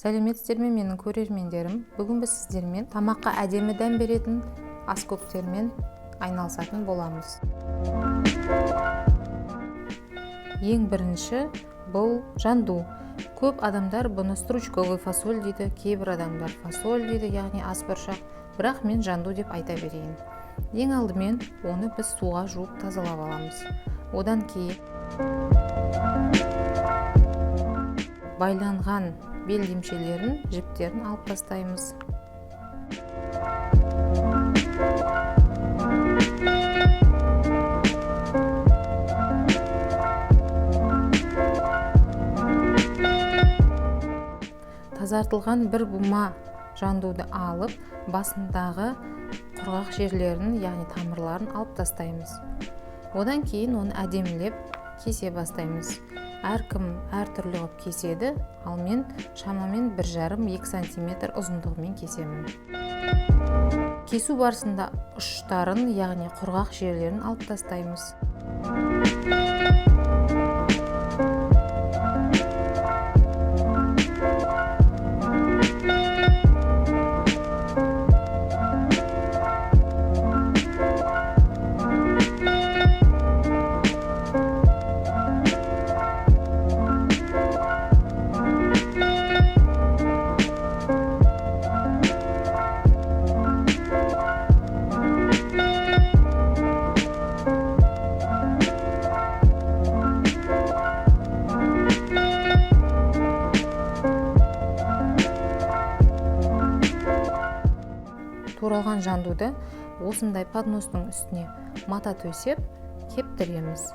Сәлеметсіздер ме, менің көрермендерім! Бүгін біз сіздермен тамаққа әдемі дәм беретін аскөктермен айналысатын боламыз. Ең бірінші бұл жанду. Көп адамдар бұны стручковый фасоль дейді, кейбір адамдар фасоль дейді, яғни асбұршақ, бірақ мен жанду деп айта берейін. Ең алдымен оны біз суға жуып тазалап аламыз. Одан кейін байланған белдемшелерін, жіптерін алып тастаймыз. Тазартылған бір бума жандуды алып, басындағы құрғақ жерлерін, яғни тамырларын алып тастаймыз. Одан кейін оны әдемілеп кесе бастаймыз. Әркім әртүрлі қылып кеседі, ал мен шамамен 1,5-2 сантиметр ұзындығымен кесемін. Кесу барысында ұштарын, яғни құрғақ жерлерін алып тастаймыз. Туралған жандуды осындай подностың үстіне мата төсеп кептіреміз.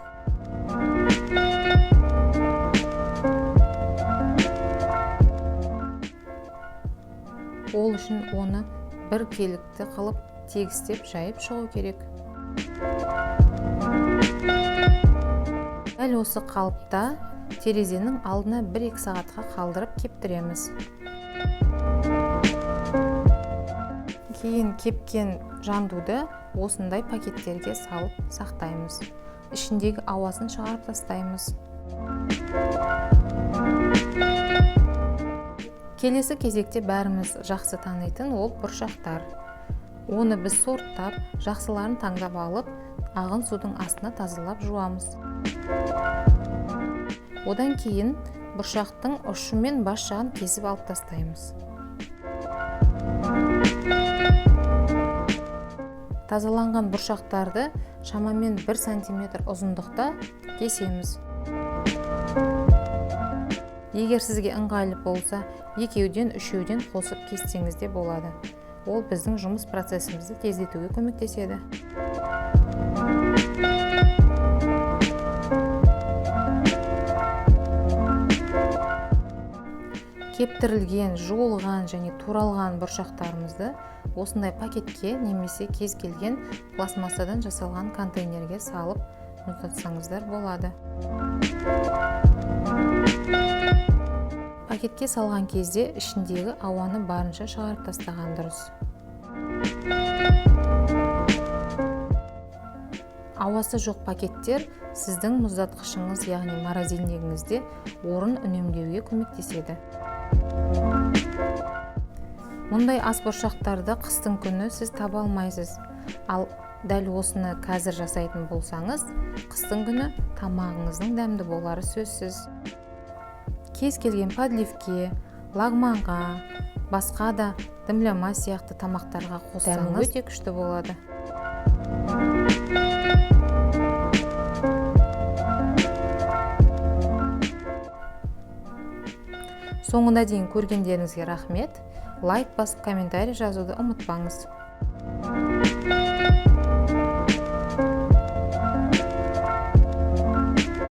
Ол үшін оны бір келікті қылып тегістеп жайып шығу керек. Дәл осы қалыпта терезенің алдына 1-2 сағатқа қалдырып кептіреміз. Кейін кепкен жандуды осындай пакеттерге салып сақтаймыз. Ішіндегі ауасын шығарып тастаймыз. Келесі кезекте бәріміз жақсы танитын ол бұршақтар. Оны біз сорттап, жақсыларын таңдап алып, ағын судың астына тазалап жуамыз. Одан кейін бұршақтың ұшы мен бас жағын кесіп алып тастаймыз. Тазаланған бұршақтарды шамамен 1 сантиметр ұзындықта кесеміз. Егер сізге ыңғайлы болса, екеуден, үшеуден қосып кессеңіз де болады. Ол біздің жұмыс процесімізді тездетуге көмектеседі. Кептірілген, жуылған және туралған бұршақтарымызды осындай пакетке немесе кез келген пластмассадан жасалған контейнерге салып мұздатсаңыздар болады. Пакетке салған кезде ішіндегі ауаны барынша шығарып тастаған дұрыс. Ауасы жоқ пакеттер сіздің мұздатқышыңыз, яғни морозильнигіңізде орын үнемдеуге көмектеседі. Мұндай ас бұршақтарды қыстың күні сіз таба алмайсыз. Ал дәл осыны қазір жасайтын болсаңыз, қыстың күні тамағыңыздың дәмді болары сөзсіз. Кез келген подливке, лагманға, басқа да дымлама сияқты тамақтарға қоссаңыз өте күшті болады. Соңына дейін көргендеріңізге рахмет. Лайк басып, комментарий жазуды ұмытпаңыз.